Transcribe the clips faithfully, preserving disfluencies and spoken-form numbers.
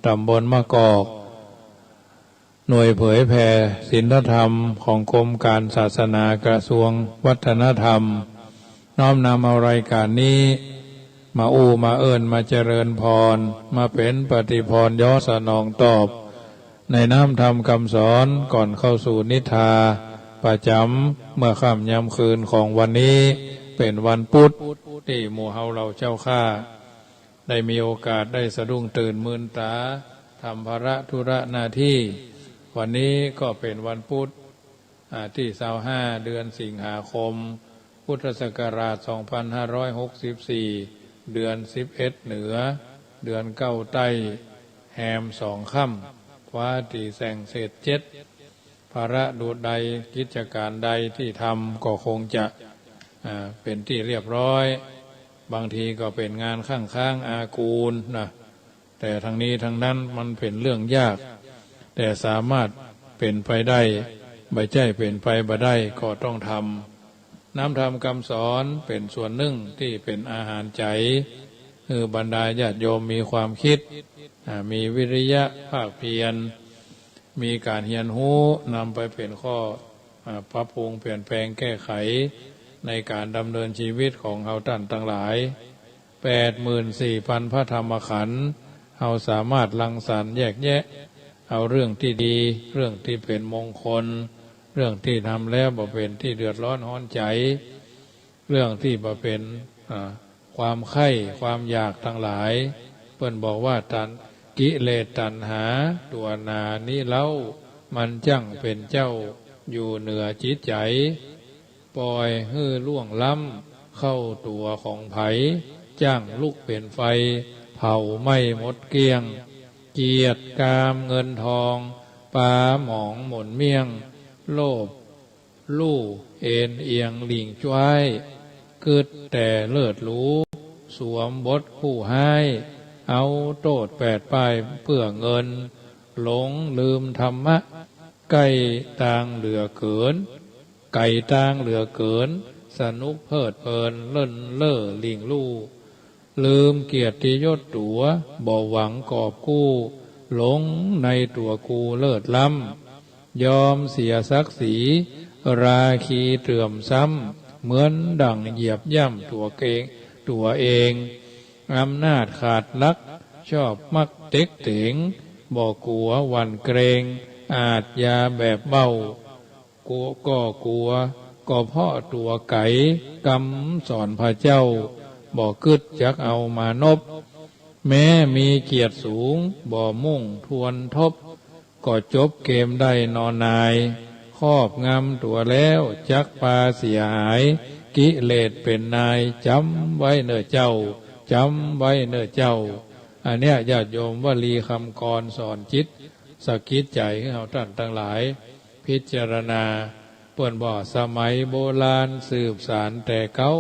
ต๋ำบลมะกอก หน่วยเผยแผ่ศีลธรรมของกรมก๋านศาสนากระทรวงวัฒนธรรม น้อมนำเอารายก๋านนี้ มาอู้ มาเอิ้น มาเจริญพร มาเป๋นปฏิพรย้อสนองตอบ ในน้ำธรรมกำสอนก่อนเข้าสู่นิทราประจ๋ำเมื่อค่ำยามคืนของวันนี้ เป๋นวันปุ๊ด ตี้หมู่เฮาเหล่าเจ้าข้า ได้มีโอกาสได้สะดุ้งตื่นมืนต๋า ทำภาระธุระหน้าตี้ วันนี้ก็เป๋นวันปุ๊ด อ่า ตี้ซาวห้า เดือนสิงหาคม พุทธศักราช สองพันห้าร้อยหกสิบสี่ เดือนสิบเอ็ดเหนือ เดือนเก้าใต้ แฮมสองค่ำ ฟ้าตี้แส่งเศษเจ็ด ภาระดุดใด กิจก๋านใดตี้ทำก็คงจะ อ่า เป๋นตี้เรียบร้อย บางทีก็เป๋นงานข้างค้างอากูลนะ แต่ทั้งนี้ทั้งนั้นมันเป๋นเรื่องยาก แต่สามารถเป๋นไปได้ บ่ใจ้เป๋นไปบ่ได้ก็ต้องทำ น้ำธรรมกำสอนเป๋นส่วนนึ่งตี้เป๋นอาหารใจ๋ หื้อบรรดาญาติโยมมีความกึ๊ด อ่า มีวิริยะภาคเพียร มีก๋านเฮียนฮู้ นำไปเป๋นข้อ อ่า ปรับปรุงเปลี่ยนแปลงแก้ไข ในก๋านดำเนินชีวิตของเฮาต้านตังหลาย แปดหมื่นสี่พันพระธรรมขันธ์ เฮาสามารถรังสรรค์แยกแยะ เอาเรื่องตี้ดี เรื่องตี้เป๋นมงคล เรื่องตี้ทำแล้วบ่เป๋นตี้เดือดร้อนฮ้อนใจ๋ เรื่องตี้บ่เป๋น อ่า ความใค่ความอยากตังหลาย เปิ้นบอกว่าตัณ กิเลสตัณหาตั๋วหนานี้เล่า มันจั้งเป๋นเจ้าอยู่เหนือจิตใจ๋ ป่อยหื้อล่วงล้ำเข้าตั๋วของใผ จั้งลุกเป๋นไฟเผาไหม้หมดเกลี้ยง เกียรติกามเงินทอง ปาหมองหม่นเมี่ยง โลภ ลู่เอนเอียงหลิ่งจ๊วาย กึ๊ดแต่เลิศหรู สวมบทคู่ฮ้าย เอาโต้ษแปดป้ายเปื้อเงิน หลงลืมธรรมะ ใก้ตางเหลือเกิ๋น ไก๋ตางเหลือเกิ๋น สนุกเพลิดเพลินเลิ่นเล่อหลิ่งลู่ ลืมเกียรติยศตั๋ว บ่หวังกอบกู้ หลงในตั๋วกูเลิศล้ำ ยอมเสียศักดิ์ศรี ราคีเตื่อมซ้ำ เหมือนดั่งเหยียบย่ำตั๋วเกง ตั๋วเอง อำนาจขาดหลัก ชอบมักเต็กเต๋ง บ่กั๋วหวั่นเกรง อาชญาแบบเบ้า กั๋ว ก็กั๋ว ก็เพราะตั๋วไก๋ กำสอนพระเจ้า บ่กึ๊ดจักเอามานบ แม้มีเกียรติสูง บ่มุ่งทวนทบ ก็จบเกมได้นอนนาย ครอบงำตั๋วแล้วจักปาเสียหาย กิเลสเป๋นนาย จำไว้เน่อเจ้า จำไว้เน่อเจ้า อันเนี้ยญาติโยมวลีคำกลอนสอนจิต สะกิดใจ๋หื้อเฮาต้านตังหลาย พิจารณา เปิ้นว่าสมัยโบราณสืบสานแต่เก๊า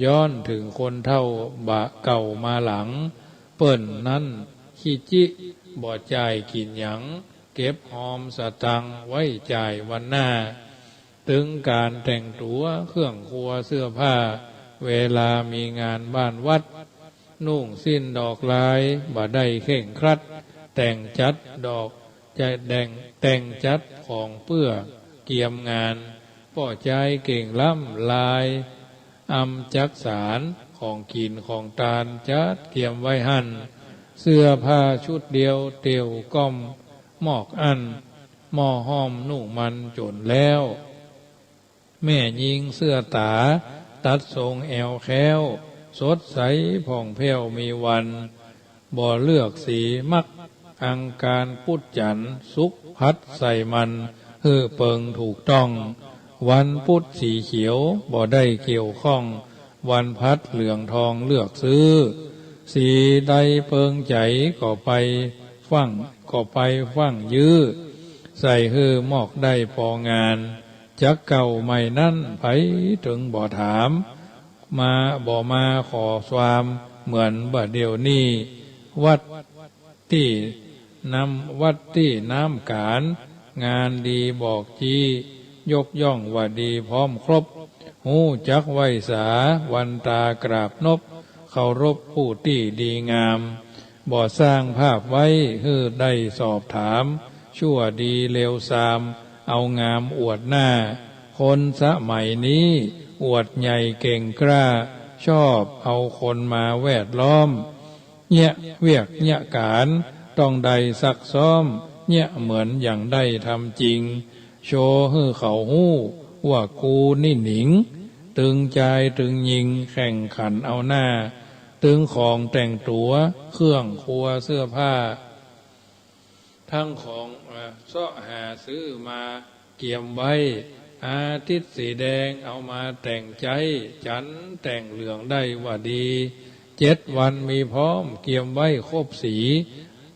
ย้อนเถิงคนเฒ่าบ่าเก่ามาหลัง เปิ้นนั้นขี้จิ บ่จ่ายกิ๋นหยัง เก็บฮอมสตางค์ไว้จ่ายวันหน้า ตึงก๋านแต่งตั๋ว เครื่องครัวเสื้อผ้า เวลามีงานบ้านวัด นุ่งสิ้นดอกลาย บ่ได้เคร่งครัด แต่งจัดดอก จะแต่ง แต่งจัดของเปื้อเกียมงาน ป้อจายเก่งล้ำลาย อำจักสาร ของกิ๋นของตานจัดเกียมไว้หั้น เสื้อผ้าชุดเดียวเตียวก้อมมอกอั้น หม้อห้อมนุ่งมันจ๋นแล้ว แม่ญิงเสื้อต๋า ตัดทรงแอวแคล้ว สดใสผ่องแผ้วมีวัน บ่เลือกสีมัก อังคารปุธจันทร์ ศุกร์ผัดใส่มัน หื้อเปิงถูกต้อง วันพุธสีเขียว บ่ได้เกี่ยวข้อง วันผัดเหลืองทองเลือกซื้อ สีใดเปิงใจ๋ ก็ไปฟั่ง ก็ไปฟั่งยื้อ ใส่หื้อมอกได้ปองาน จักเก่าใหม่นั้น ใผเถิงบ่ถาม มา บ่มาขอความ เหมือนบ่าเดี่ยวนี้ วัดตี้น้ำ วัดตี้น้ำก๋าน งานดีบอกจี้ ยกย่องว่าดีพร้อมครบ ฮู้จักไหว้สา วันตากราบนบ เคารพผู้ตี้ดีงาม บ่สร้างภาพไว้หื้อได้สอบถาม ชั่วดีเลวซามเอางามอวดหน้า คนสมัยนี้อวดใหญ่เก่งกล้า ชอบเอาคนมาแวดล้อม เยียะเวียกเยียะก๋าน ต้องได้ซักซ้อม เยียะเหมือนอย่างได้ทำจริง โชว์หื้อเขาฮู้ว่ากูนี่หนิง ตึงจายตึงยิงแข่งขันเอาหน้า ตึงของแต่งตั๋วเครื่องครัวเสื้อผ้า ทั้งของ เอ่อ เซาะหาซื้อมาเกียมไว้ อาทิตย์สีแดงเอามาแต่งใจ๊ จันทร์แต่งเหลืองได้ว่าดี เจ็ดวันมีพร้อมเกียมไว้ครบสี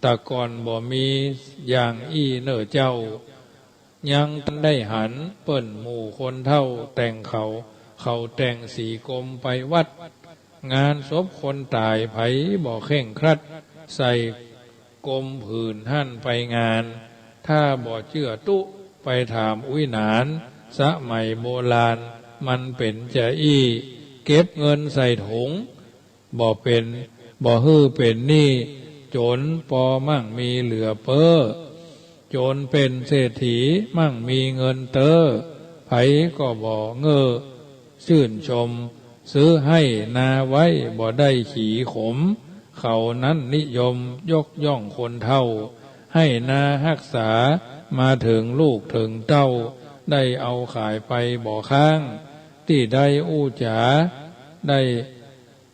แต่ก่อนบ่มีอย่างอี้เน่อเจ้า ยังตันได้หันเปิ้นหมู่คนเฒ่าแต่งเขา เขาแต่งสีกรมไปวัด งานศพคนต๋ายไผบ่เคร่งครัด ใส่กรมผืนหั้นไปงาน ถ้าบ่เจื้อตุ๊ไปถามอุ๊ยหนาน สมัยโบราณมันเป๋นจาอี้ เก็บเงินใส่ถุง บ่เป๋น บ่หื้อเป๋นหนี้ จนปอมั่งมีเหลือเป๊อ จนเป๋นเศรษฐีมั่งมีเงินเต๊อ ไผก็บ่เง่อชื่นชม ซื้อไฮ่นาไว้บ่ได้ขีขม เขานั้นนิยมยกย่องคนเฒ่า ไฮ่นาฮักษามาเถิงลูกเถิงเต้า ได้เอาขายไปบ่ค้าง ตี้ได้อู้จ๋า ได้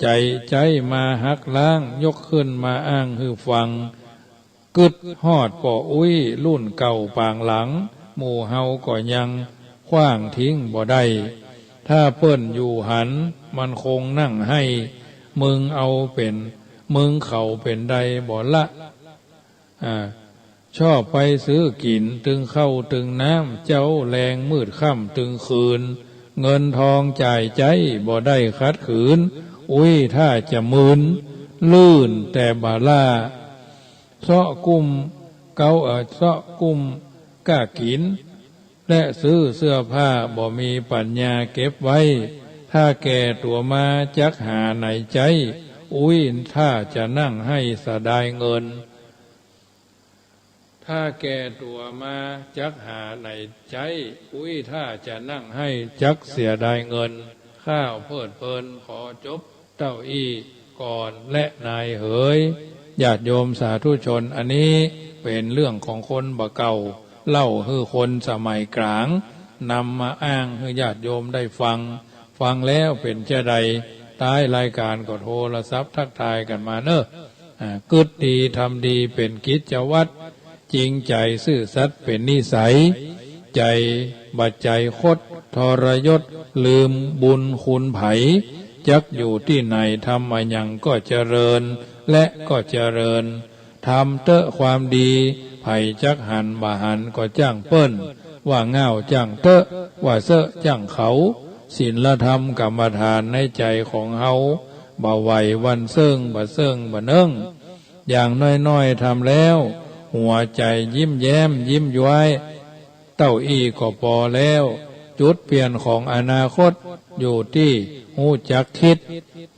ใจ๋ใจ๊มาหักล้าง ยกขึ้นมาอ้างหื้อฟัง กึ๊ดฮอดป้ออุ๊ยรุ่นเก่าปางหลัง หมู่เฮาก็ยังขว้างทิ้งบ่ได้ ถ้าเปิ้นอยู่หันมันคงนั่งไห้ มึงเอาเป๋น มึงเขาเป๋นใดบ่ละ อ่า ชอบไปซื้อกิ๋นตึงข้าวตึงน้ำ เจ๊าแลงมืดค่ำตึงคืน เงินทองจ่ายใจ๊บ่ได้ขัดขืน อุ๊ยถ้าจะมึน ลื่นแต่บ่าล่า เซาะกุ้มเก๊า เอ่อ เซาะกุ้มก้ากิ๋น และซื้อเสื้อผ้าบ่มีปัญญาเก็บไว้ ถ้าแก่ตั๋วมาจักหาไหนใจ๊ อุ๊ยถ้าจะนั่งไห้เสียดายเงิน ถ้าแก่ตั๋วมาจักหาไหนใจ๊ อุ๊ยถ้าจะนั่งไห้จักเสียดายเงิน ข้าวเพลิดเพลินขอจบเต้าอี้ก่อนแลนายเหย ญาติโยมสาธุชน อันนี้เป๋นเรื่องของคนบ่าเก่า เล่าหื้อคนสมัยก๋าง นำมาอ้างหื้อญาติโยมได้ฟัง ฟังแล้วเป๋นจาใด ต๊ายรายก๋านก็โทรศัพท์ทักทายกั๋นมาเน่อ อ่า กึ๊ดดีทำดีเป๋นกิจวัตร จริงใจ๋ซื่อสัตย์เป๋นนิสัย ใจ๋บ่ใจ๋คดทรยศ ลืมบุญคุณไผ จักอยู่ตี้ไหนทำอะหยังก็เจริญ และก็เจริญ ทำเต๊อะความดี ไผจักหันบ่หันก็จ้างเปิ้น ว่าง่าวจ้างเต๊อะ ว่าเซอะจ้างเขา ศีลธรรมกรรมฐานในใจ๋ของเฮา บ่ไหวหวั่นเซิ่งบ่เซิ่งบ่เนิ่ง อย่างน้อยๆ ทำแล้ว หัวใจ๋ยิ้มแย้มยิ้มย้วย เต้าอี้ก็ปอแล้ว จุดเปลี่ยนของอนาคตอยู่ตี้ฮู้จักกึ๊ด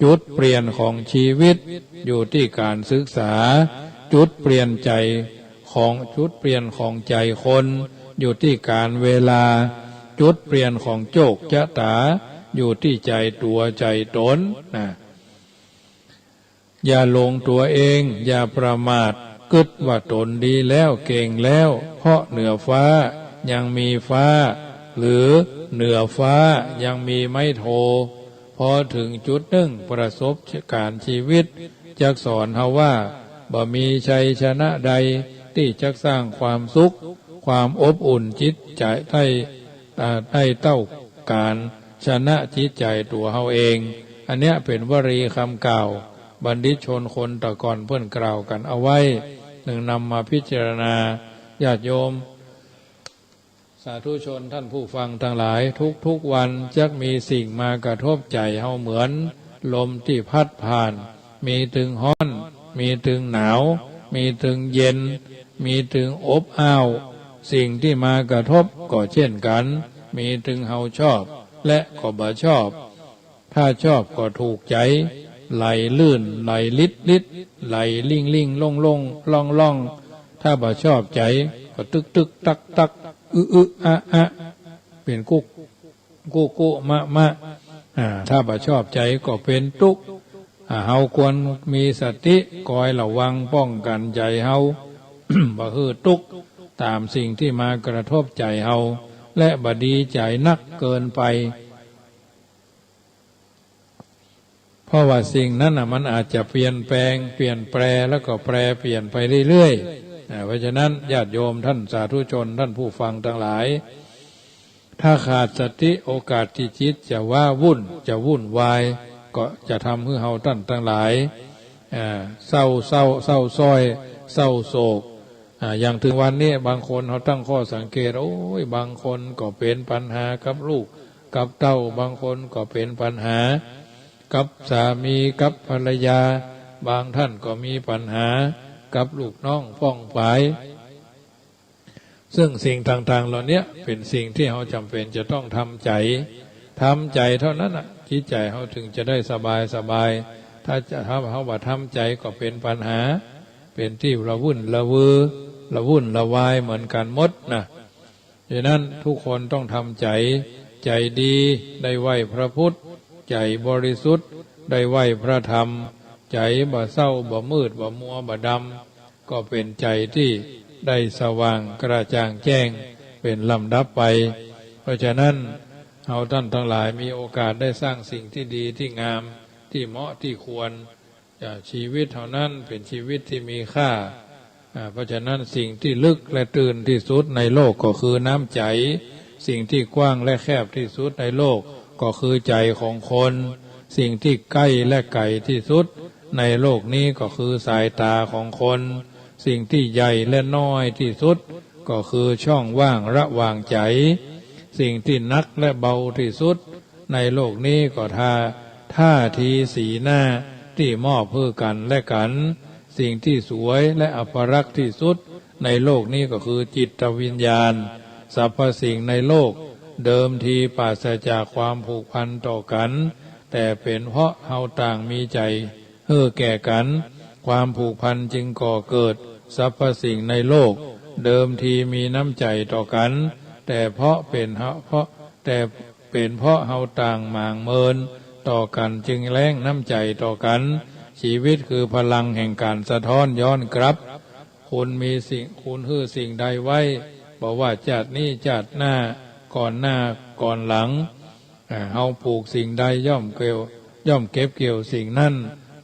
จุดเปลี่ยนของชีวิตอยู่ตี้ก๋านศึกษา จุดเปลี่ยนใจ๋ของ จุดเปลี่ยนของใจ๋คนอยู่ตี้ก๋าลเวลา จุดเปลี่ยนของโจคจะต๋าอยู่ตี้ใจ๋ตั๋วใจ๋ต๋น นะ อย่าหลงตั๋วเอง อย่าประมาท กึ๊ดว่าต๋นดีแล้ว เก่งแล้ว เพราะเหนือฟ้ายังมีฟ้า หรือเหนือฟ้ายังมีไม้โท พอเถิงจุดนึ่ง ประสบก๋ารณ์ชีวิตจักสอนเฮาว่า บ่มีชัยชนะใดตี้จักสร้างความสุข ความอบอุ่นจิตใจ๋ได้ อ่า ได้เต้าก๋านชนะจิตใจ๋ตั๋วเฮาเอง อันเนี้ยเป๋นวลีกำกล่าว บัณฑิตชนคนตะก่อนเปิ้นกล่าวกั๋นเอาไว้ นึ่งนำมาพิจารณา ญาติโยม สาธุชนท่านผู้ฟังตังหลาย ทุกๆ วันจักมีสิ่งมากระทบใจ๋เฮาเหมือนลมตี้พัดผ่าน มีตึงฮ้อน มีตึงหนาว มีตึงเย็น มีตึงอบอ้าว สิ่งตี้มากระทบก็เจ้นกั๋น มีตึงเฮาชอบ และก็บ่ชอบ ถ้าชอบก็ถูกใจ๋ ไหลลื่น ไหลลิดลิด ไหลลิ่งลิ่งล่องล่องล่องล่อง ถ้าบ่ชอบใจ๋ก็ตึกตึกตักตัก อึอึอะอะ เป๋นกุ๊ก กุกุมะมะ อ่า ถ้าบ่ชอบใจ๋ก็เป๋นตุ๊กข์ อ่า เฮาควรมีสติ คอยระวังป้องกั๋นใจ๋เฮา บ่หื้อตุ๊กข์ต๋ามสิ่งตี้มากระทบใจ๋เฮา และบ่ดีใจ๋นักเกินไป เพราะว่าสิ่งนั้นน่ะมันอาจจะเปลี่ยนแปลง เปลี่ยนแปล แล้วก็แปรเปลี่ยนไปเรื่อยๆ อ่า เพราะฉะนั้นญาติโยมท่านสาธุชน ท่านผู้ฟังตังหลาย ถ้าขาดสติ โอกาสตี้จิตจะว้าวุ่น จะวุ่นวาย ก็จะทำหื้อเฮาต้านตังหลาย อ่า เศร้า เศร้า เศร้าซ้อย เศร้าโศก อ่า อย่างเถิงวันนี้ บางคนเฮาตั้งข้อสังเกต โอ๊ย บางคนก็เป๋นปัญหากับลูกกับเต้า บางคนก็เป๋นปัญหากับสามีกับภรรยา บางต้านก็มีปัญหากับลูกน้องป้องปาย ซึ่งสิ่งต่างๆ เหล่านี้เป๋นสิ่งตี้เฮาจ๋ำเป๋นจะต้องทำใจ๋ ทำใจ๋เท่านั้นน่ะ จิตใจ๋เฮาเถิงจะได้สบายสบาย ถ้าจะ ถ้าเฮาบ่ทำใจ๋ก็เป๋นปัญหา เป๋นตี้ระวุ่นระวือ ระวุ่นระวายเหมือนกั๋นหมดนะ ฉะนั้นทุกคนต้องทำใจ๋ ใจ๋ดีได้ไหว้พระพุทธ ใจ๋บริสุทธิ์ได้ไหว้พระธรรม ใจ๋บ่เศร้า บ่มืด บ่มัว บ่ดำ ก็เป๋นใจ๋ตี้ได้สว่างกระจ่างแจ้งเป๋นลำดับไป เพราะฉะนั้นเฮาต้านตังหลายมีโอกาสได้สร้างสิ่งตี้ดีตี้งาม ตี้เหมาะตี้ควร อ่า ชีวิตเฮานั้นเป๋นชีวิตตี้มีค่า อ่า เพราะฉะนั้นสิ่งตี้ลึกและตื้นตี้สุดในโลกก็คือน้ำใจ๋ สิ่งตี้กว้างและแคบตี้สุดในโลกก็คือใจ๋ของคน สิ่งตี้ใก้และไก๋ตี้สุดในโลกนี้ก็คือสายต๋าของคน สิ่งตี้ใหญ่และน้อยตี้สุดก็คือช่องว่างระหว่างใจ๋ สิ่งตี้หนักและเบาตี้สุด ในโลกนี้ก็ท่า ท่าทีสีหน้าตี้มอบหื้อกั๋นและกั๋น สิ่งตี้สวยและอัปลักษณ์ตี้สุดในโลกนี้ก็คือจิตวิญญาณ สรรพสิ่งในโลกเดิมทีปราศจากความผูกพันต่อกั๋น แต่เป๋นเพราะเฮาต่างมีใจ๋หื้อแก่กั๋น ความผูกพันจึงก่อเกิด สรรพสิ่งในโลกเดิมทีมีน้ำใจ๋ต่อกั๋น แต่เพราะเป๋น เพราะ แต่ เป๋นเพราะเฮาต่างหมางเมินต่อกั๋นจึงแล้งน้ำใจ๋ต่อกั๋น ชีวิตคือพลังแห่งก๋านสะท้อนย้อนกลับ คุณมีสิ่ง คุณหื้อสิ่งใดไว้ บ่ว่าจาตินี้จาติหน้า ก่อนหน้าก่อนหลัง อ่า เฮาปลูกสิ่งใดย่อมเกี่ยว ย่อมเก็บเกี่ยวสิ่งนั้น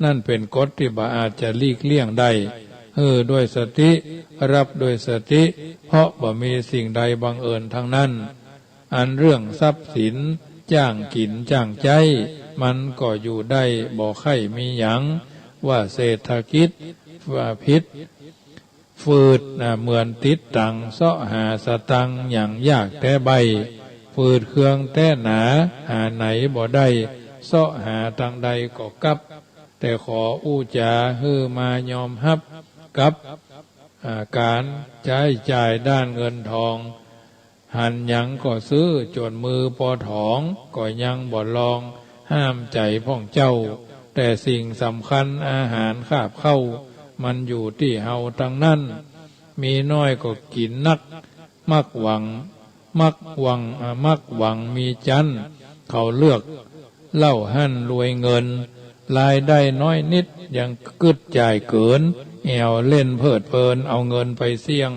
นั่นเป๋นกฎตี้บ่อาจจะหลีกเลี่ยงได้ หื้อด้วยสติ ฮับด้วยสติ เพราะบ่มีสิ่งใดบังเอิญทั้งนั้น อันเรื่องทรัพย์สิน จ้างกิ๋นจ้างใจ๊ มันก็อยู่ได้บ่ใค่มีหยัง ว่าเศรษฐกิจ ว่าผิด ฝืด อ่า เหมือนติดตั๋ง เซาะหาสตางค์หยังยากแต๊ใบ้ ฝืดเคืองแต๊หนา หาไหนบ่ได้ เซาะหาตางใดก็กลับ แต่ขออู้จ๋าหื้อมายอมฮับกับ อ่า ก๋านใจ๊จ่ายด้านเงินทอง หันหยังก็ซื้อจ๋นมือปอถอง ก็ยังบ่ลองห้ามใจ๋พ่องเจ้า แต่สิ่งสำคัญอาหารคาบเค้า มันอยู่ตี้เฮาตังนั้น มีน้อยก็กิ๋นนัก มักหวัง มักหวัง อ่า มักหวังมีจั้น เขาเลือก เหล้าหั้นรวยเงิน รายได้น้อยนิดยังกึ๊ดจ่ายเกิน แอ่วเล่นเพลิดเพลินเอาเงินไปเสี่ยง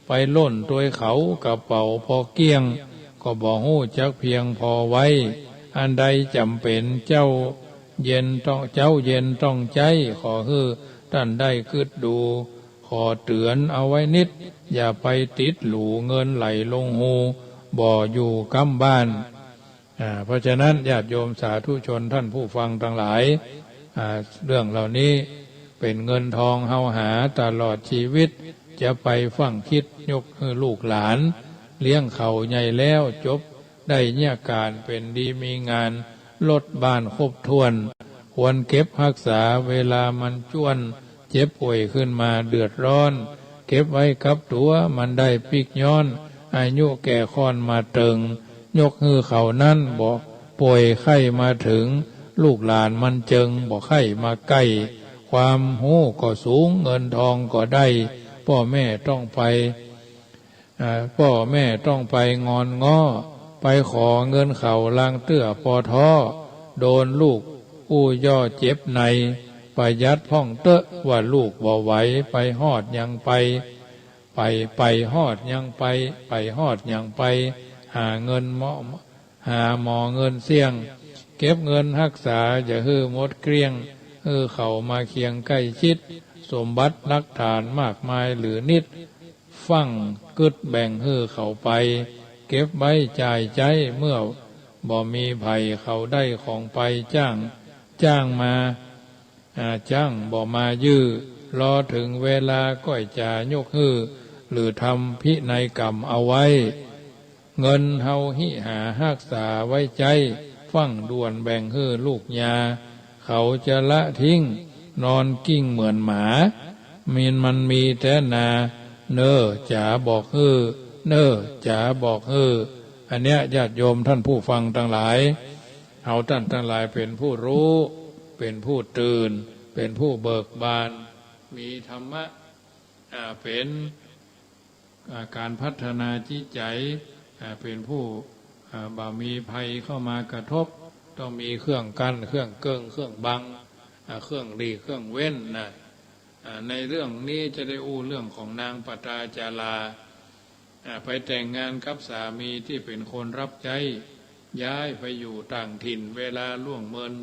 ไปล่นตวยเขากระเป๋าปอเกลี้ยง ก็บ่ฮู้จักเพียงพอไว้ อันใดจ๋ำเป๋นเจ้าเย็นต้อง เจ้าเย็นต้องใจ๊ ขอหื้อต้านได้กึ๊ดดู ขอเตื๋อนเอาไว้นิด อย่าไปติดหลู่เงินไหลลงฮู บ่อยู่ก้ำบ้าน อ่า เพราะฉะนั้นญาติโยมสาธุชนท่านผู้ฟังตังหลาย อ่า เรื่องเหล่านี้เป๋นเงินทองเฮาหาตลอดจีวิต จะไปฟั่งคิดยกหื้อลูกหลาน เลี้ยงเขาใหญ่แล้วจบได้เยียะก๋านเป๋นดีมีงาน รถบ้านครบถ้วน ควรเก็บฮักษาเวลามันจ้วน เจ็บป่วยขึ้นมาเดือดร้อน เก็บไว้กับตั๋วมันได้ปิ๊กย้อน อายุแก่ค่อนมาเติง ยกหื้อเขานั้นบ่ป่วยไข้มาเถิง ลูกหลานมันจึงบ่ใค่มาใก้ ความฮู้ก็สูง เงินทองก็ได้ ป้อแม่ต้องไป อ่า ป้อแม่ต้องไปงอนง้อ ไปขอเงินเขาลางเตื้อปอท้อ โดนลูกอู้ย่อเจ็บใน ประหยัดพ่องเต๊อะ ว่าลูกบ่ไหว ไปฮอดหยังไป ไป ไปฮอดหยังไป ไปฮอดหยังไป หาเงินหมอ หาหมอเงินเสี้ยง เก็บเงินฮักษาอย่าหื้อหมดเกลี้ยง หื้อเขามาเคียงใก้ชิด สมบัติหลักฐานมากมายหลือนิด ฟั่งกึ๊ดแบ่งหื้อเขาไป เก็บไว้จ่ายใจ๊ เมื่อบ่มีใผเขาได้ของไป จ้าง จ้างมา อ่า จ้างบ่มายื้อ รอเถิงเวลาก้อยจ๋ายกหื้อ หรือทำพินัยกรรมเอาไว้ เงินเฮาหิหาฮักษาไว้ใจ๊ ฟั่งด่วนแบ่งหื้อลูกยา เขาจะละทิ้ง นอนกลิ้งเหมือนหมา มีนมันมีแต๊นา เน่อจ๋าบอกหื้อ เน่อจ๋าบอกหื้อ อันเนี้ย ญาติโยมท่านผู้ฟังตังหลาย เฮาต้านตังหลายเป๋นผู้ฮู้ เป๋นผู้ตื่น เป๋นผู้เบิกบาน มีธรรมะ อ่า เป๋น อ่า ก๋านพัฒนาจิตใจ๋ อ่า เป๋นผู้ อ่า บ่มีภัยเข้ามากระทบ ต้องมีเครื่องกั้น เครื่องเกิ่ง เครื่องบัง อ่า เครื่องหลีก เครื่องเว้นนะ อ่า ในเรื่องนี้จะได้อู้เรื่องของนางปตาจารา อ่า ไปแต่งงานกับสามีตี้เป๋นคนฮับใจ๊ ย้ายไปอยู่ต่างถิ่น เวลาล่วงเมิน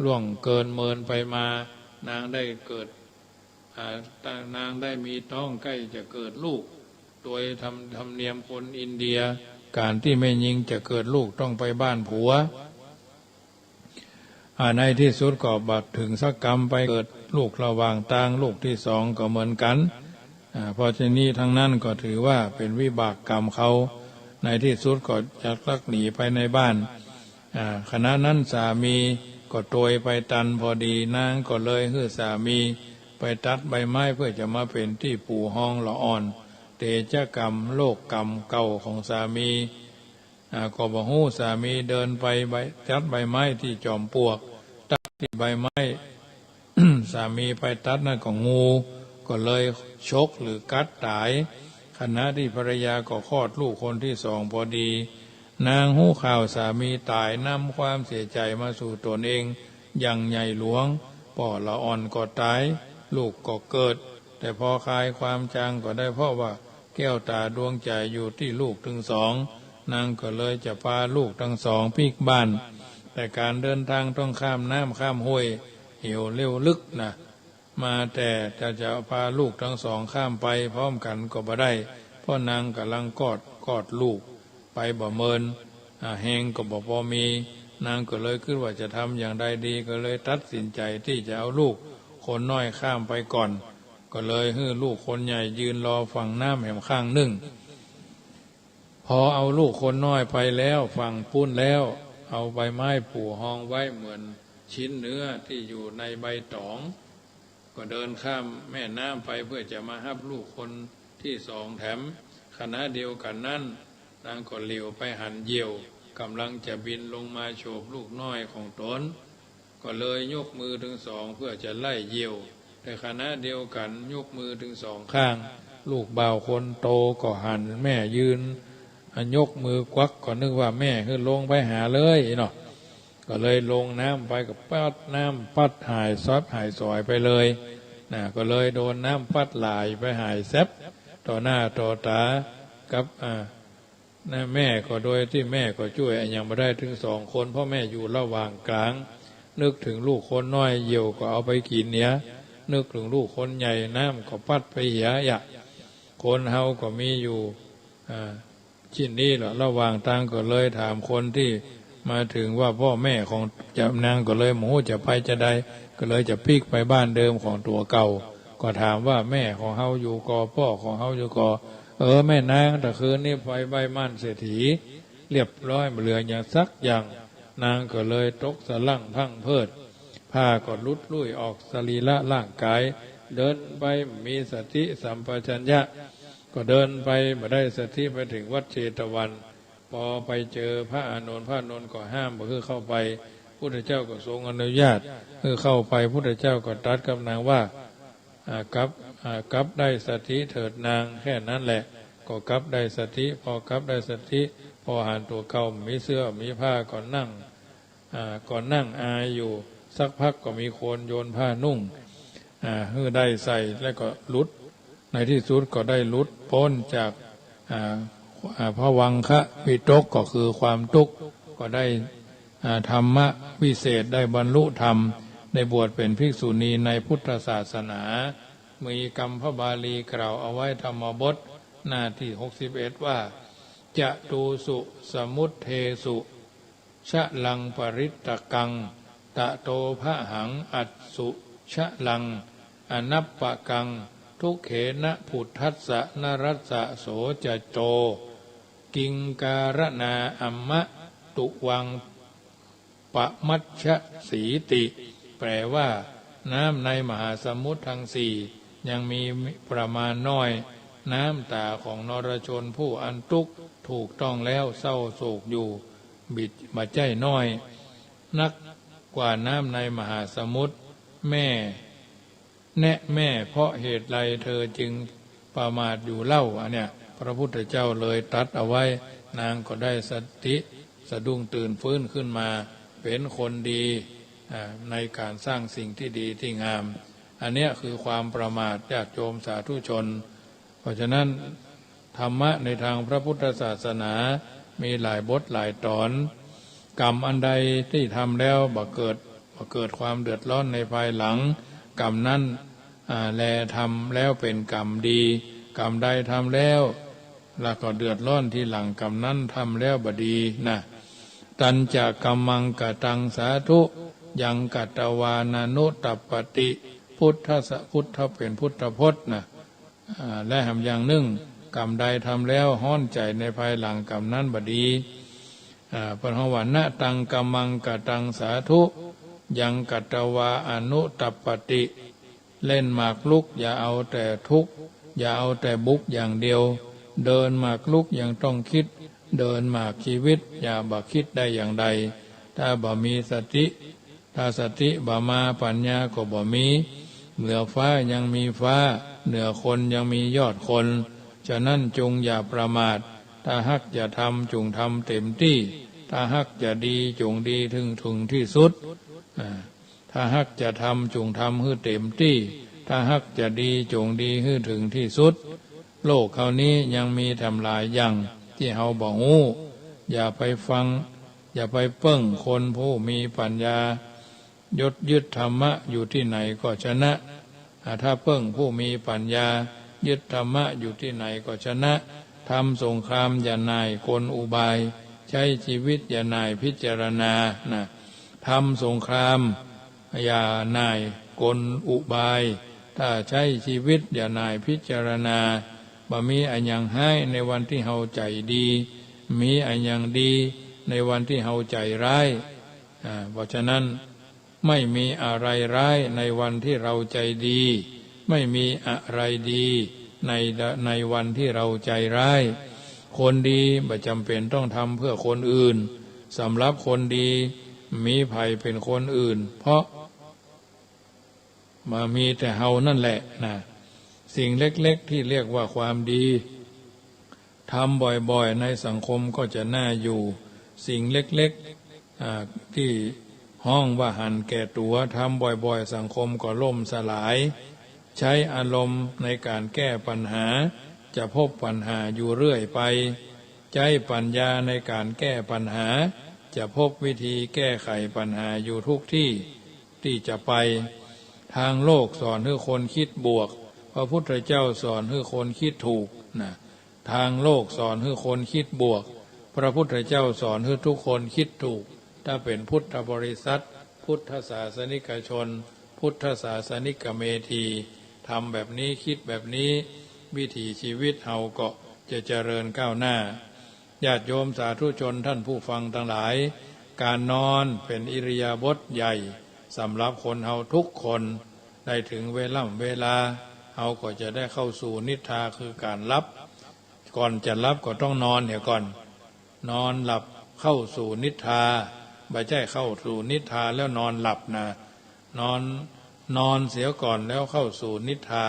ล่วงเกินเมินไปมา นางได้เกิด อ่า นางได้มีต๊องใก้จะเกิดลูก โดยธรรม ธรรมเนียมคนอินเดีย ก๋านตี้แม่ญิงจะเกิดลูกต้องไปบ้านผัว อ่า ในตี้สุดก็บ่เถิงสักกำ ไปเกิดลูกระหว่างตาง ลูกตี้สองก็เหมือนกั๋น อ่า เพราะฉะนี้ทั้งนั้นก็ถือว่าเป๋นวิบากกรรมเขา ในตี้สุดก็จักลักหนีไปในบ้าน อ่า ขณะนั้นสามีก็ตวยไปตันพอดี นางก็เลยหื้อสามีไปตัดใบไม้เปื้อจะมาเป๋นตี้ปู๋ฮองละอ่อน เตชะกรรม โลกกรรมเก่าของสามี อ่า ก็บ่ฮู้สามีเดินไปใบ ตัดใบไม้ตี้จอมปลวก ตั๊กตี้ใบไม้ สามีไปตัดนั้นก็งูก็เลยฉกหรือกัดต๋าย ขณะตี้ภรรยาก็คลอดลูกคนตี้สองพอดี นางฮู้ข่าวสามีต๋าย นำความเสียใจ๋มาสู่ต๋นเองอย่างใหญ่หลวง ป้อละอ่อนก็ต๋าย ลูกก็เกิด แต่ปอคลายความจางก็ได้ เพราะว่าแก้วต๋าดวงใจ๋อยู่ตี้ลูกตึงสอง นางก็เลยจะปาลูกตึงสองปิ๊กบ้าน แต่ก๋านเดินตางต้องข้ามน้ำข้ามห้วย เหวเร็วลึกนะ มาแต่จะ จะปาลูกตึงสองข้ามไปพร้อมกั๋นก็บ่ได้ เพราะนางก่ำลังคลอด คลอดลูกไปบ่เมิน อ่า แฮงก็บ่ปอมี นางก็เลยกึ๊ดว่าจะทำอย่างใดดี ก็เลยตัดสินใจ๋ตี้จะเอาลูกคนน้อยข้ามไปก่อน ก็เลยหื้อลูกคนใหญ่ยืนรอฝั่งน้ำแหมข้างนึ่ง ปอเอาลูกคนน้อยไปแล้ว ฝั่งปู๊นแล้ว เอาใบไม้ปู๋ฮองไว้เหมือนชิ้นเนื้อตี้อยู่ในใบต๋อง ก็เดินข้ามแม่น้ำไปเปื้อจะมาฮับลูกคนตี้สองแถม ขณะเดียวกั๋นนั้น นางก็เหลียวไปหันเหยี่ยว ก่ำลังจะบินลงมาโฉบลูกน้อยของต๋น ก็เลยยกมือตึงสองเปื้อจะไล่เหยี่ยว แต่ขณะเดียวกั๋นยกมือตึงสองข้าง ลูกบ่าวคนโตก็หันแม่ยืน อ่ะ ยกมือกวักก็นึกว่าแม่หื้อลงไปหาเลยเนาะ ก็เลยลงน้ำไปก็ปั๊ดน้ำปั๊ดหายซอดหายสอยไปเลยนะ ก็เลยโดนน้ำปั๊ดไหลไปหายแซบต่อหน้าต่อต๋ากับ อ่า นะ แม่ก็โดยตี้แม่ก็จ้วยอะหยังบ่ได้ตึงสองคน เพราะแม่อยู่ระหว่างก๋าง นึกเถิงลูกคนน้อยเหยี่ยวก็เอาไปกิ๋นเหีย นึกเถิงลูกคนใหญ่น้ำก็ปั๊ดไปเหียอะ คนเฮาก็มีอยู่ อ่า ชิ้นนี้แหละ ระหว่างตางก็เลยถามคนตี้มาเถิงว่าป้อแม่ของ จะ นางก็เลยบ่ฮู้จะไปจาใด ก็เลยจะปิ๊กไปบ้านเดิมของตั๋วเก่า ก็ถามว่าแม่ของเฮาอยู่ก่อ ป้อของเฮาอยู่ก่อ เออ แม่นาง ตะคืนนี้ไปใบ้ม่านเศรษฐีเรียบร้อย บ่เหลือหยังสักอย่าง นางก็เลยตกสะหลั้งพลั้งเพลิด ผ้าก็หลุดลุ่ยออกสรีระร่างก๋าย เดินไปบ่มีสติสัมปชัญญะ ก็เดินไปบ่ได้สติ ไปเถิงวัดเชตวัน ปอไปเจอพระอานนท์ พระอานนท์ก็ห้ามบ่หื้อเข้าไป พุทธเจ้าก็ทรงอนุญาตหื้อเข้าไป พุทธเจ้าก็ตรัสกับนางว่า อ่า กลับ อ่า กลับได้สติเถิดนาง แค่นั้นแหละ ก็กลับได้สติ พอกลับได้สติ พอหันตั๋วเก่าบ่มีเสื้อบ่มีผ้าก็นั่ง อ่า ก็นั่งอายอยู่ สักพักก็มีคนโยนผ้านุ่ง อ่า หื้อได้ใส่ แล้วก็หลุด ในที่สุดก็ได้หลุดป๊นจาก อ่า อ่า ภวังควิตก ก็คือความทุกข์ ก็ได้ อ่า ธรรมวิเศษ ได้บรรลุธรรม ได้บวชเป็นภิกษุณีในพุทธศาสนา มีคำพระบาลีกล่าวเอาไว้ธรรมบทหน้าที่หกสิบเอ็ดว่า จตูสุสมุทเทสุ ชะลังปริตตะกัง ตะโตผะหังอัสสุชะลัง อนัปปะกัง ทุกเขนะผุทธัสสะนรัสสะโสจะโต กิงการะนาอัมมะตุวังปะมัชชะสีติ แปลว่า น้ำในมหาสมุทรทั้งสี่ยังมีประมาณน้อย น้ำต๋าของนรชนผู้อันตุ๊กข์ถูกต้องแล้วเศร้าโศกอยู่ บ่ใจ้น้อยนักกว่าน้ำในมหาสมุทร แม่ แน่แม่ เพราะเหตุใดเธอจึงประมาทอยู่เล่า อันเนี้ย พระพุทธเจ้าเลยตรัสเอาไว้ นางก็ได้สติสะดุ้งตื่นฟื้นขึ้นมา เป็นคนดี อ่า ในการสร้างสิ่งที่ดีที่งาม อันเนี้ยคือความประมาท ญาติโยมสาธุชน เพราะฉะนั้น ธรรมะในทางพระพุทธศาสนามีหลายบทหลายตอน กรรมอันใดที่ทำแล้วบ่เกิด บ่เกิดความเดือดร้อนในภายหลัง กรรมนั้น อ่า แลทำแล้วเป็นกรรมดี กรรมใดทำแล้ว แล้วก็เดือดร้อนทีหลัง กรรมนั้นทำแล้วบ่ดีนะ ตัญจะกัมมังกะตังสาธุ ยังกัตตวานานุตัปปติ พุทธัสสะ พุทธะ เป็นพุทธพจน์นะ อ่า และแหมอย่างนึ่ง กรรมใดทำแล้วฮ้อนใจ๋ในภายหลัง กรรมนั้นบ่ดี อ่า เปิ้นฮ้องว่า นะตังกัมมังกะตังสาธุ ยังกัตตวาอนุตัปปติ เล่นหมากรุกอย่าเอาแต่ทุกข์ อย่าเอาแต่บุกอย่างเดียว เดินหมากรุกยังต้องคิด เดินหมากชีวิตอย่าบ่คิดได้อย่างใด ถ้าบ่มีสติ ถ้าสติบ่มา ปัญญาก็บ่มี เหนือฟ้ายังมีฟ้า เหนือคนยังมียอดคน ฉะนั้นจงอย่าประมาท ถ้าหากจะทำจงทำเต็มตี้ ถ้าหากจะดีจงดีถึง ถึงที่สุด อ่า ถ้าหากจะทำจงทำหื้อเต็มตี้ ถ้าหากจะดีจงดีหื้อถึงที่สุด โลกเฮานี้ยังมีแถมหลายอย่างตี้เฮาบ่ฮู้ อย่าไปฟัง อย่าไปเปิ้งคนผู้มีปัญญา ยศยึดธรรมะอยู่ตี้ไหนก็ชนะ อ่า ถ้าเปิ้งผู้มีปัญญา ยึดธรรมะอยู่ตี้ไหนก็ชนะ ทำสงครามอย่าหน่ายกลอุบาย ใช้ชีวิตอย่าหน่ายพิจารณานะ ทำสงครามอย่าหน่ายกลอุบาย ถ้าใช้ชีวิตอย่าหน่ายพิจารณา บ่มีอะหยังฮ้ายในวันตี้เฮาใจ๋ดี มีอะหยังดีในวันตี้เฮาใจ๋ร้าย อ่า เพราะฉะนั้น ไม่มีอะไรร้ายในวันที่เราใจดี ไม่มีอะไรดีใน ในวันที่เราใจร้าย คนดีบ่จำเป็นต้องทำเพื่อคนอื่น สำหรับคนดี มีใผเป็นคนอื่น เพราะมามีแต่เฮานั่นแหละนะ สิ่งเล็กๆ ที่เรียกว่าความดี ทำบ่อยๆ ในสังคมก็จะน่าอยู่ สิ่งเล็กๆ อ่า ที่ฮ้องว่าหันแก่ตั๋ว ทำบ่อยๆ สังคมก็ล่มสลาย ใช้อารมณ์ในการแก้ปัญหา จะพบปัญหาอยู่เรื่อยไป ใช้ปัญญาในการแก้ปัญหา จะพบวิธีแก้ไขปัญหาอยู่ทุกที่ที่จะไป ทางโลกสอนหื้อคนคิดบวก พระพุทธเจ้าสอนหื้อคนคิดถูกนะ ทางโลกสอนหื้อคนคิดบวก พระพุทธเจ้าสอนหื้อทุกคนคิดถูก ถ้าเป็นพุทธบริษัท พุทธศาสนิกชน พุทธศาสนิกเมธี ทำแบบนี้ คิดแบบนี้ วิถีชีวิตเฮาก็จะเจริญก้าวหน้า ญาติโยมสาธุชนท่านผู้ฟังทั้งหลาย การนอนเป็นอิริยาบถใหญ่สำหรับคนเฮาทุกคน ได้ถึงเวล่ำเวลา เฮาก็จะได้เข้าสู่นิทรา คือการหลับ ก่อนจะหลับก็ต้องนอนเหียก่อน นอนหลับเข้าสู่นิทรา บ่ใจ้เข้าสู่นิทราแล้วนอนหลับนะ นอน นอนเสียก่อนแล้วเข้าสู่นิทรา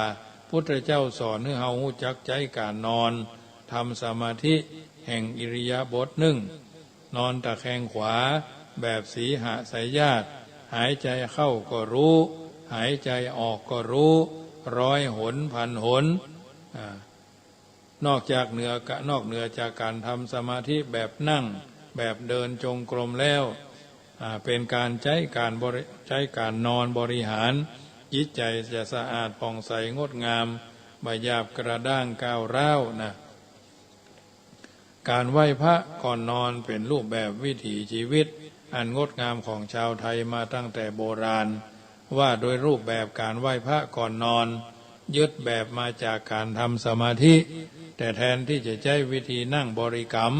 พุทธเจ้าสอนหื้อเฮาฮู้จักใจ๊ก๋านนอน ทำสมาธิแห่งอิริยาบถนึ่ง นอนตะแคงขวาแบบสีหสยญาต หายใจ๋เข้าก็ฮู้ หายใจ๋ออกก็ฮู้ ร้อยหนพันหน อ่า นอกจากเหนือกะ นอกเหนือจากก๋านทำสมาธิแบบนั่ง แบบเดินจงกรมแล้ว อ่า เป๋นก๋านใจ๊ก๋านบริ ใจ๊ก๋านนอนบริหาร จิตใจ๋จะสะอาดผ่องใสงดงาม บ่หยาบกระด้างก้าวร้าวนะ ก๋านไหว้พระก่อนนอนเป๋นรูปแบบวิถีชีวิตอันงดงามของชาวไทยมาตั้งแต่โบราณ ว่าโดยรูปแบบก๋านไหว้พระก่อนนอน ยึดแบบมาจากก๋านทำสมาธิ แต่แทนที่จะใจ๊วิธีนั่งบริกรรม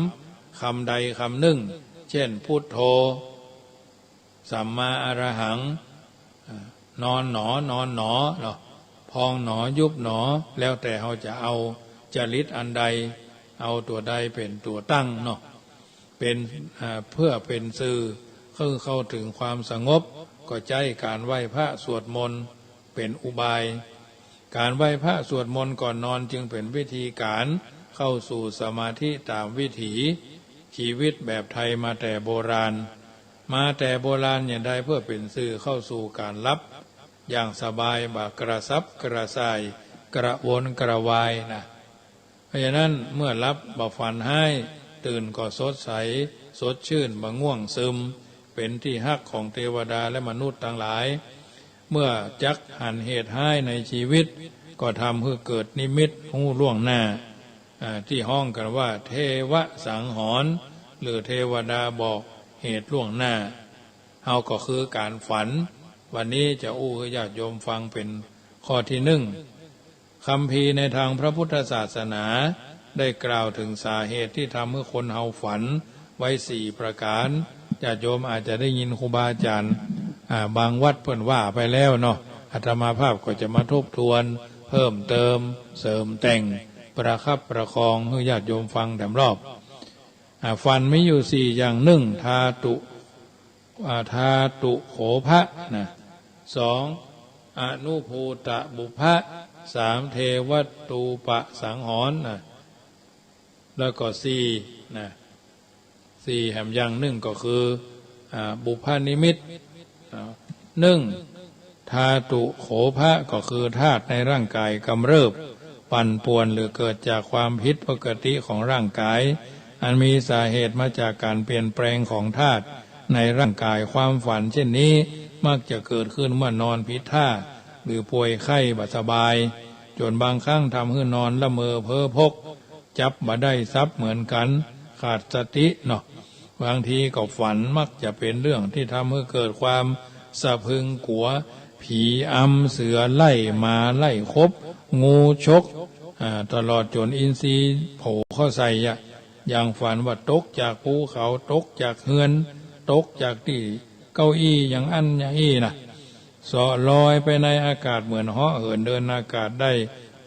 กำใดกำนึ่ง เช่น พุทโธ สัมมาอรหัง อ่า นอนหนอ นอนหนอ เนาะ พองหนอ ยุบหนอ แล้วแต่เฮาจะเอาจริตอันใด เอาตั๋วใดเป๋นตั๋วตั้งเนาะ เป๋น อ่า เพื่อเป๋นสื่อ คือเข้าถึงความสงบ ก็ใจ๊ก๋านไหว้พระสวดมนต์เป๋นอุบาย ก๋านไหว้พระสวดมนต์ก่อนนอนจึงเป๋นวิธีก๋านเข้าสู่สมาธิต๋ามวิถีชีวิตแบบไทยมาแต่โบราณ มาแต่โบราณเยียะได้เพื่อเป๋นสื่อเข้าสู่ก๋านหลับอย่างสบาย บ่กระสับกระส่าย กระวนกระวายนะ เพราะฉะนั้นเมื่อหลับบ่ฝันฮ้าย ตื่นก็สดใส สดชื่น บ่ง่วงซึม เป๋นตี้ฮักของเตวดาและมนุษย์ตังหลาย เมื่อจักหันเหตุฮ้ายในชีวิต ก็ทำหื้อเกิดนิมิตฮู้ล่วงหน้า อ่า ตี้ฮ้องกั๋นว่าเทวสังหรณ์ หรือเทวดาบอกเหตุล่วงหน้า เฮาก็คือก๋านฝัน วันนี้จะอู้หื้อญาติโยมฟังเป๋นข้อตี้นึ่ง คัมภีร์ในตางพระพุทธศาสนาได้กล่าวเถิงสาเหตุตี้ทำหื้อคนเฮาฝันไว้สี่ประก๋าน ญาติโยมอาจจะได้ยินครูบาอาจ๋ารย์ อ่า บางวัดเปิ้นว่าไปแล้วเนาะ อาตมาภาพก็จะมาทบทวนเพิ่มเติม เสริมแต่ง ประคับประคองหื้อญาติโยมฟังแถมรอบ อ่า ฝันมีอยู่สี่อย่าง นึ่ง ธาตุ อ่า ธาตุโขภะนะ สอง อนุภูตบุพพะ สาม เทวตูปสังหรณ์นะ แล้วก็สี่นะ สี่แหมอย่างนึ่งก็คือ อ่า บุพพนิมิต อ่า นึ่ง ธาตุโขภะก็คือธาตุในร่างก๋ายกำเริบ ปั่นป่วนหรือเกิดจากความผิดปกติของร่างก๋าย อันมีสาเหตุมาจากก๋านเปลี่ยนแปลงของธาตุในร่างก๋าย ความฝันเช่นนี้มักจะเกิดขึ้นเมื่อนอนผิดท่า หรือป่วยไข้บ่สบาย จ๋นบางครั้งทำหื้อนอนละเมอเพ้อพก จับบ่ได้สับเหมือนกั๋น ขาดสติเนาะ บางทีก็ฝันมักจะเป๋นเรื่องตี้ทำหื้อเกิดความสะพรึงกั๋ว ผีอำ เสือไล่ หมาไล่ขบ งูฉก อ่า ตลอดจ๋นอินทรีย์โผล่เข้าใส่อะ อย่างฝันว่าตกจากภูเขา ตกจากเฮือน ตกจากตี้เก้าอี้อย่างอั้นอย่างอี้นะ เสาะลอยไปในอากาศเหมือนเหาะเหินเดินอากาศได้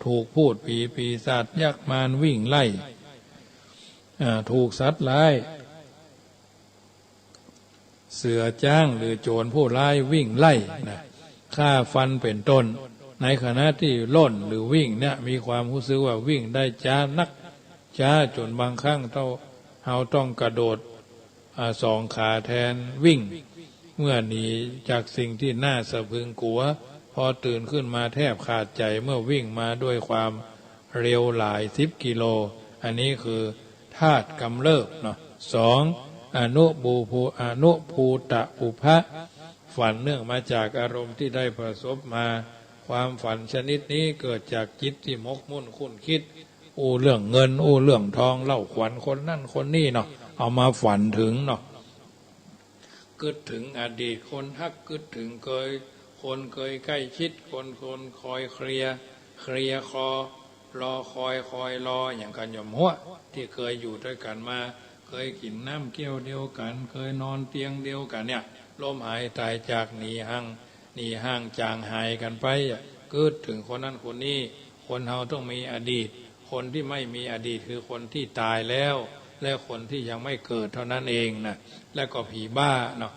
ถูกพูดผีปีศาจยักษ์มารวิ่งไล่ อ่า ถูกสัตว์ร้าย เสือจ้างหรือโจรผู้ร้ายวิ่งไล่นะ ฆ่าฟันเป๋นต้น ในขณะตี้ล่นหรือวิ่งเนี่ย มีความฮู้สึกว่าวิ่งได้จ๊านัก จ๊าจ๋นบางครั้งเต้า เฮาต้องกระโดด อ่า สองขาแทนวิ่ง เมื่อหนีจากสิ่งตี้น่าสะพรึงกั๋ว พอตื่นขึ้นมาแทบขาดใจ๋ เมื่อวิ่งมาด้วยความเร็วหลายสิบกิโล อันนี้คือธาตุกำเริบเนาะ สอง อนุบูภู อนุภูตบุพพะ ฝันเนื่องมาจากอารมณ์ตี้ได้ประสบมา ความฝันชนิดนี้เกิดจากจิตตี้หมกมุ่นคุ้นคิด อู้เรื่องเงิน อู้เรื่องทอง เล่าขวัญคนนั้นคนนี้เนาะ เอามาฝันเถิงเนาะ กึ๊ดเถิงอดีตคนฮัก กึ๊ดเถิงเกย คนเกยใก้ชิด คน คนคอยเคลียร์ เคลียร์คอ รอคอย คอยรอ อย่างขะหย่มฮั้ว ตี้เกยอยู่ตวยกั๋นมา เกยกิ๋นน้ำแก้วเดียวกั๋น เกยนอนเตียงเดียวกั๋นเนี่ย ล้มหายต๋ายจาก หนีห่าง หนีห่างจางหายกั๋นไปอะ กึ๊ดเถิงคนนั้นคนนี้ คนเฮาต้องมีอดีต คนตี้ไม่มีอดีตคือคนตี้ต๋ายแล้ว และคนที่ยังไม่เกิดเท่านั้นเองนะ และก็ผีบ้าเนาะ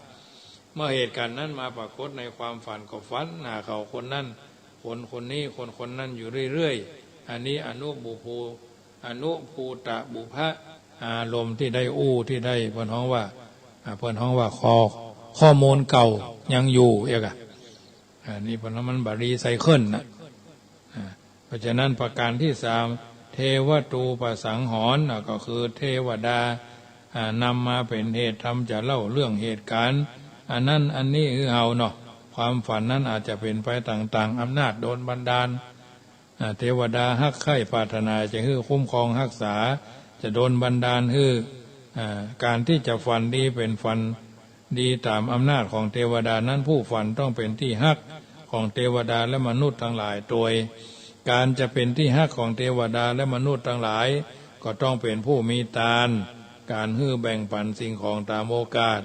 เมื่อเหตุการณ์นั้นมาปรากฏในความฝันก็ฝันหาเขาคนนั้น คนคนนี้ คนคนนั้นอยู่เรื่อยๆ อันนี้อนุบุภู อนุภูตบุพะอารมณ์ที่ได้อู้ที่ได้ เปิ้นฮ้องว่า อ่า เปิ้นฮ้องว่าข้อ ข้อมูลเก่ายังอยู่เอียกอะ อ่า นี่เปิ้นฮ้องมันบ่รีไซเคิลนะ อ่า เพราะฉะนั้นประการที่สาม เทวตูปสังหรณ์ อ่า ก็คือเทวดา อ่า นำมาเป๋นเหตุธรรมจะเล่าเรื่องเหตุการณ์ อันนั้นอันนี้หื้อเฮาเนาะ ความฝันนั้นอาจจะเป๋นไปต่างๆ อำนาจโดนบันดาล อ่า เทวดาฮักใคร่ปรารถนาจะหื้อคุ้มครองฮักษา จะโดนบันดาลหื้อ อ่า การตี้จะฝันดีเป๋นฝันดีต๋ามอำนาจของเทวดานั้น ผู้ฝันต้องเป๋นตี้ฮักของเทวดาและมนุษย์ตังหลายตวย การจะเป๋นตี้ฮักของเทวดาและมนุษย์ตังหลาย ก็ต้องเป๋นผู้มีตาน ก๋านหื้อแบ่งปั๋นสิ่งของต๋ามโอกาส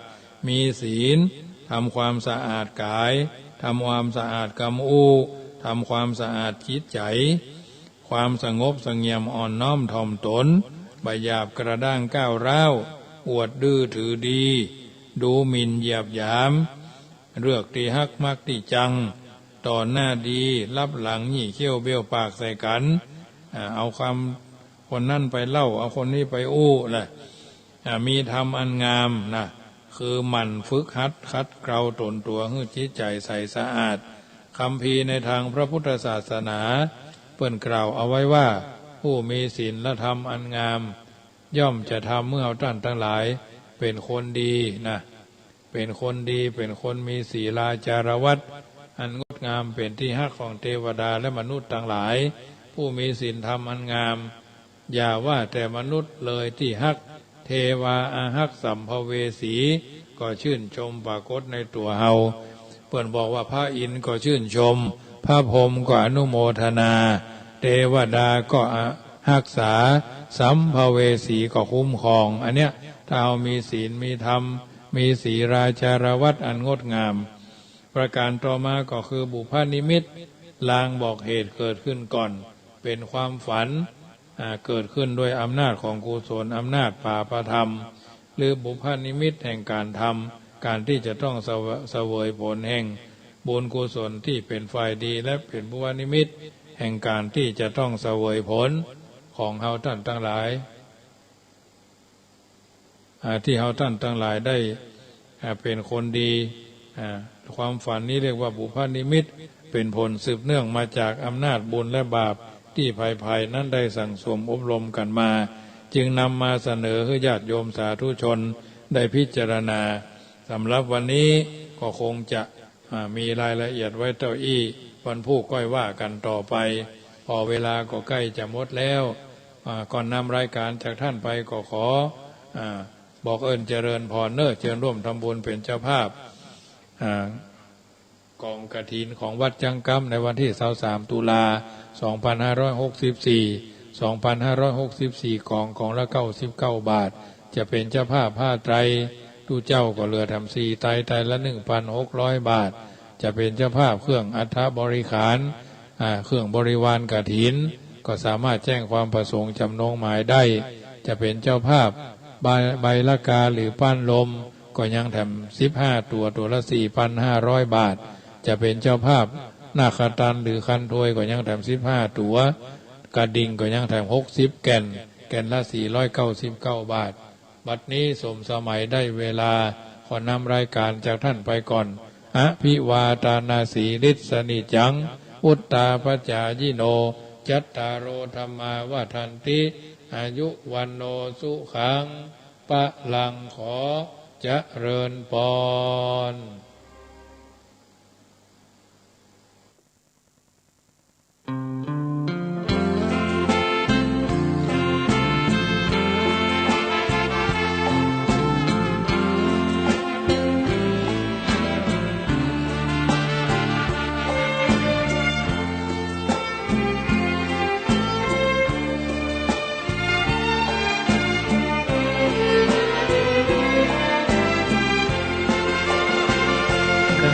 มีศีล ทำความสะอาดก๋าย ทำความสะอาดกำอู้ ทำความสะอาดจิตใจ๋ ความสงบเสงี่ยมอ่อนน้อมถ่อมต๋น บ่หยาบกระด้างก้าวร้าว อวดดื้อถือดี ดูหมิ่นเหยียดหยาม เลือกตี้ฮักมักตี้จัง ต่อหน้าดี ลับหลังหยี่เขี้ยวเบี้ยวปากใส่กั๋น อ่า เอาความคนนั้นไปเล่า เอาคนนี้ไปอู้แหละ อ่า มีธรรมอันงามนะ คือหมั่นฝึกหัดขัดเกลาต๋นตั๋วหื้อจิตใจ๋ใสสะอาด คัมภีร์ในทางพระพุทธศาสนา เปิ้นกล่าวเอาไว้ว่า ผู้มีศีลธรรมอันงาม ย่อมจะทำหื้อเฮาต้านตังหลายเป๋นคนดีนะ เป๋นคนดี เป๋นคนมีศีลาจารวัตรอันงดงาม เป๋นตี้ฮักของเทวดาและมนุษย์ตังหลาย ผู้มีศีลธรรมอันงาม อย่าว่าแต่มนุษย์เลยตี้ฮัก เทวาอาฮักสัมภเวสีก็ชื่นชมปรากฏในตั๋วเฮา เปิ้นบอกว่าพระอินทร์ก็ชื่นชม พระพรหมก็อนุโมทนา เทวดาก็อาฮักษา สัมภเวสีก็คุ้มครอง อันเนี้ย ถ้าเฮามีศีล มีธรรม มีศีลาจารวัตรอันงดงาม ประการต่อมาก็คือบุพนิมิต ลางบอกเหตุเกิดขึ้นก่อน เป๋นความฝัน อ่า เกิดขึ้นด้วยอำนาจของกุศล อำนาจบาปธรรม หรือบุพนิมิตแห่งก๋านทำ ก๋านตี้จะต้องเสว- เสวยผลแห่งบุญกุศลตี้เป๋นฝ่ายดี และเป๋นบุพนิมิตแห่งก๋านตี้จะต้องเสวยผลของเฮาต้านตังหลาย อ่า ตี้เฮาต้านตังหลายได้ อ่า เป๋นคนดี อ่า ความฝันนี้เรียกว่าบุพนิมิต เป๋นผลสืบเนื่องมาจากอำนาจบุญและบาปตี้ใผๆ นั้นได้สั่งสมอบรมกั๋นมา จึงนำมาเสนอหื้อญาติโยมสาธุชนได้พิจารณา สำหรับวันนี้ก็คงจะ อ่า มีรายละเอียดไว้เต้าอี้ วันพูกค่อยว่ากั๋นต่อไป เพราะเวลาก็ใก้จะหมดแล้ว อ่า ก่อนนำรายก๋านจากต้านไปก็ขอ อ่า บอกเอิ้นเจริญพรเน้อ เจิญร่วมทำบุญเป๋นเจ้าภาพ อ่า ก๋องกฐินของวัดจังกำในวันตี้ซาวสาม ตุลา สองพันห้าร้อยหกสิบสี่ สองพันห้าร้อยหกสิบสี่ ก๋อง ก๋องละเก้าสิบเก้าบาท จะเป๋นเจ้าภาพผ้าไตร ตุ๊เจ้าก็เหลือแถมสี่ไตร ไตรละหนึ่งพันหกร้อยบาท จะเป๋นเจ้าภาพเครื่องอัฐบริขาร อ่า เครื่องบริวารกฐิน ก็สามารถแจ้งความประสงค์จำนงหมายได้ จะเป๋นเจ้าภาพใบ ใบละกาหรือป้านลม ก็ยังแถมสิบห้าตั๋ว ตั๋วละสี่พันห้าร้อยบาท จะเป๋นเจ้าภาพนาคตันหรือคันทวย ก็ยังแถมสิบห้าตั๋ว กระดิ่งก็ยังแถมหกสิบแก่น แก่นละสี่ร้อยเก้าสิบเก้าบาท บัดนี้สมสมัยได้เวลา ขอนำรายก๋านจากต้านไปก่อน อภิวาทานาสีลิสสะนิจจัง วุฑฒาปจายิโน จัตตาโร ธัมมา วัฑฒันติ อายุ วัณโณ สุขัง พลัง ขอเจริญพร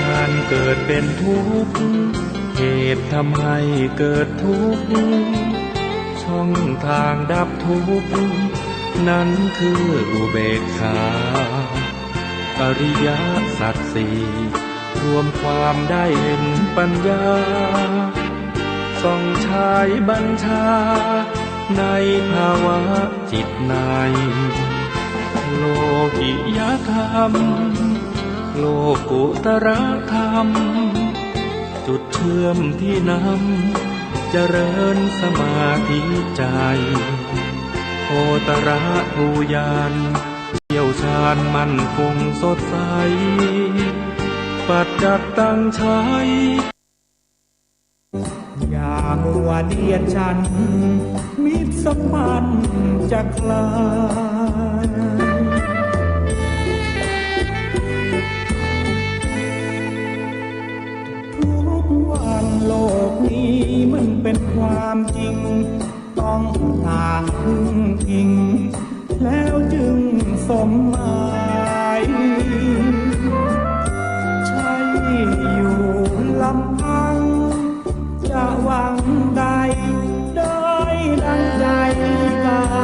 การเกิดเป็นทุกข์ เหตุทำให้เกิดทุกข์ ช่องทางดับทุกข์ นั้นคืออุเบกขา อริยสัจสี่ รวมความได้เห็นปัญญา ส่องฉายบัญชา ในภาวะจิตใน โลกิยธรรม โลกุตรธรรม จุดเชื่อมที่นำ เจริญสมาธิใจ โคตรภูญาณ เชี่ยวชาญมั่นคงสดใส ปัจจัตตังใช้ อย่ามัวเดียดฉัน มิตรสัมพันธ์จะคลาย ทุกวันโลกนี้มันเป็นความจริง ต้องหาพึ่งพิง แล้วจึงสมหมาย